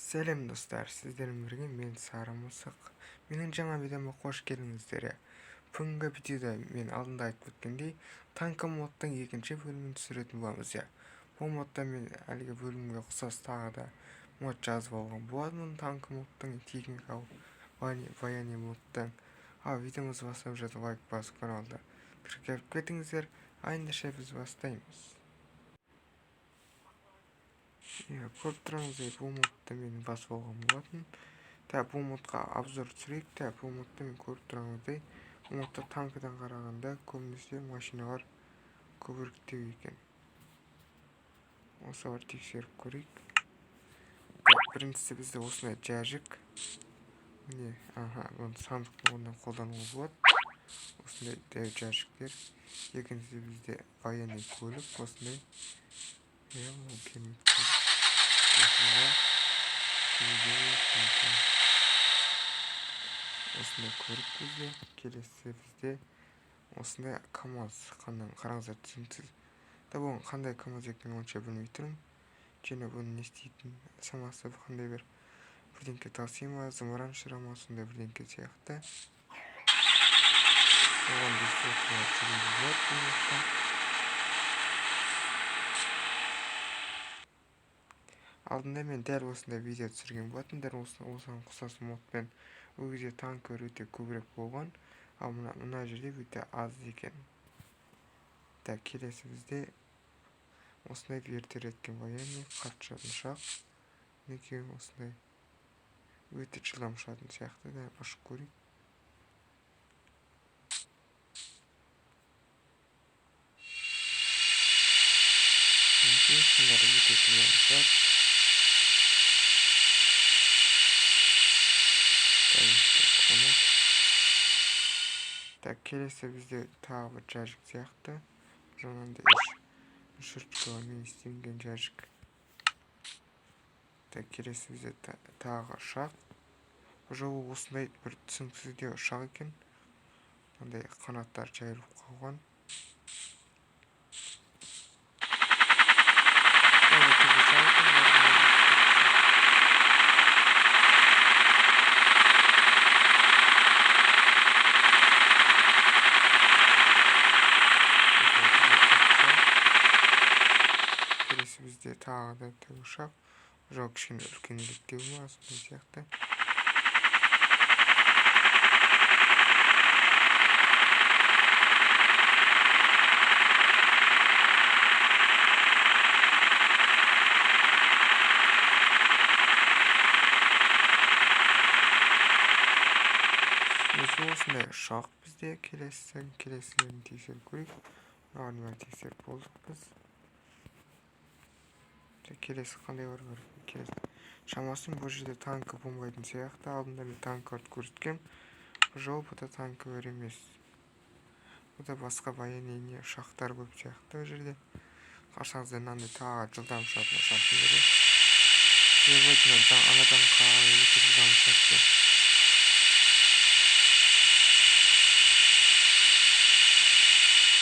Сәлем достар, сіздермен бірге мен Сары Мысық. Менің жаңа видеома қош келдіңіздер. Бүгінгі видеода мен алдында айтып өткендей, танкі модтың екінші бөлімін түсіретін боламыз. Бұл модта мен әлгі бөлімге ұқсас тағы да мод жазып алған болатынмын. Танкі модтың техникалық военный модтың. Ал видеомызды бастап жатып лайк басып каналды тіркеліп кетіңіздер. А ендеше біз бастаймыз. Көріп тұрғаныңыздай, бұл модты мен басып алған болатын. Так, бұл модқа обзор түсірейік. Так, бұл модты мен көріп тұрғаныңыздай, бұл модта танкідан қарағанда көбінесе машиналар көбіректеу екен. Осыларды тексеріп көрейік. Так, біріншісі бізде осындай жәжік. Міне, аха, бұны сандықтың орнына қолдануға болады. Осындай дәу жәшіктер. Екіншісі бізде военный көлік, осындай. Иә, бұл керемет көлік. Осындай көлік бізде. Келесі бізде осындай КамАЗ. Қараңыздар, түсініксіз. Да, бұның қандай КамАЗ екенін онша білмей тұрмын. Және бұны не істейтін шамасы қандай бір бірдеңке таси ма, зымыран ұшыра ма, сондай бірдеңке сияқты. Оған жүруге болады бұл жақта. Алдында мен дәл осындай видео түсірген болатын, дәл осыған ұқсас модпен. Ол кезде танкілер өте көбірек болған, ал мына жерде өте аз екен. Так, келесі бізде осындай вертолеткен военный қатты ұшатын ұшақ. Мінекей осындай өте жылдам ұшатын сияқты, да, ұшып көрейік. Мінекей, сындары өте жылдам ұшады. Так, келесі бізде тағы бір жәшік сияқты. Жаңағындай үш ручкалармен істелінген жәшік. Так, келесі бізде тағы ұшақ. Бұл жолы осындай бір түсініксіз ұшақ екен. Мындай қанаттар жайылып қалған. Келесі бізде тағы да тікұшақ. Жоқ, кішкене үлкеніректеу ма, сондай сияқты. Мінекей осындай ұшақ бізде. Келесі, келесілерін тексеріп көрейік. Мыналардың бәрін тексеріп болдық біз. Келесі қандай бар? Келесі шамасын бұл жерде танкі болмайтын сияқты. Алдында мен танкілерді көрсеткем. Бұл жолы бұда танкілер емес. Бұда басқа военный ұшақтар көп сияқты бұл жерде. Қарасаңыздар, мынандай тағы жылдам ұшатын ұшақтың бірі. Анадан қарағанда өте жылдам ұшады.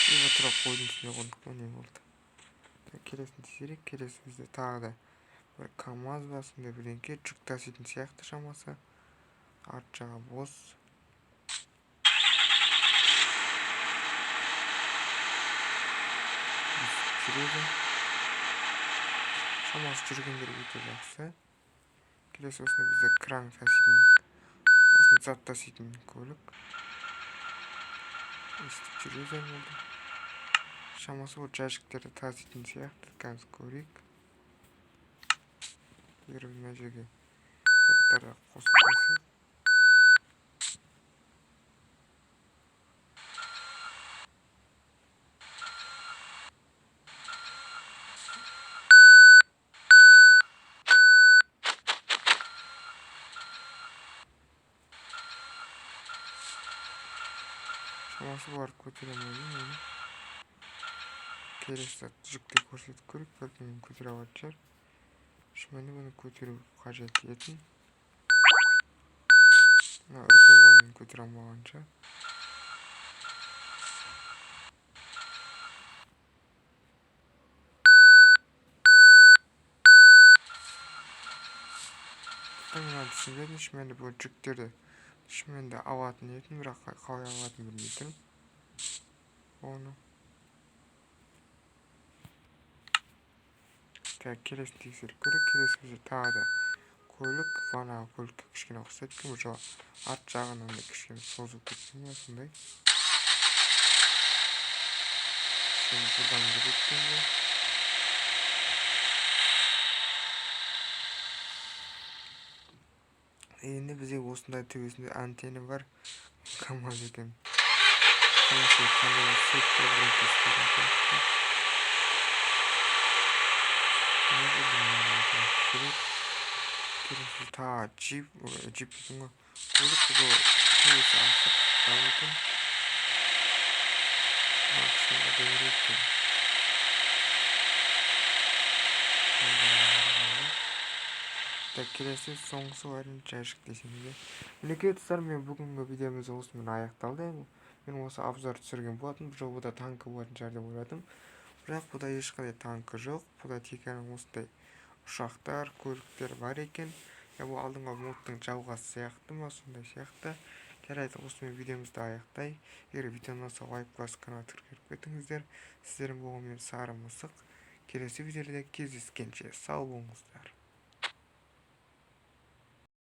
И тура қойдың үстіне қондық па, не болды? Келесін тексерейік. Келесі бізде тағы да бір КамАЗ ба, сондай бірдеңке жүк таситын сияқты шамасы. Арт жағы бос. Жүреді. Шамасы жүргендер өте жақсы. Келесі осындай бізде кран таситын, осындай зат таситын көлік. Өстіп жүреді болды. Шамасы бұл жәшіктерді таситын сияқты. Қазір көрейік. Егер мына жерге заттарды қосып қойсақ. Шамасы бұларды көтере алмайды. Келесі жүкті көрсетіп көрейік, бәлкім көтере алатын шығар. Шынымен бұны көтеру қажет етін. Мына үлкен болғанмен көтере алмағанша. Достар, мен түсінбедім, шынымен де бұл жүктерді шынымен де алатын едім, бірақ қалай алатынын білмей тұрмын оны. Так, келесін тексеріп көрейік. Келесі бізде тағы да көлік, бағанағы көлікке кішкене ұқсайды екен, бұл жолы арт жағынан да кішкене созылып кеткен ба сондай. Кішкене жылдам жүреді екен бұл. Енді бізде осындай төбесінде антенна бар КамАЗ екен. КамАЗ қандай супер бірдеңе сияқты. Келесі тағы джип, джип дейтін ғой. Көлік, бұл төбесі ашық дау екен. Кішкене дөңгелек екен. Так, келесі соңғысы әрине жәшік десем де. Мінекей, достар, мен бүгінгі видеомыз осымен аяқталды. Мен осы обзор түсірген болатын. Бұл жолы да танкі болатын шығар деп ойладым. Бірақ бұда ешқандай танкі жоқ. Бұда тек қана осындай ұшақтар, көліктер бар екен. Бұл алдыңғы модтың жалғасы сияқты ма, сондай сияқты. Жарайды, осымен видеомызды аяқтайық. Егер видео ұнаса, лайк басып, каналға тіркеліп кетіңіздер. Сіздермен болған мен Сары Мысық. Келесі видеода кездескенше сау болыңыздар.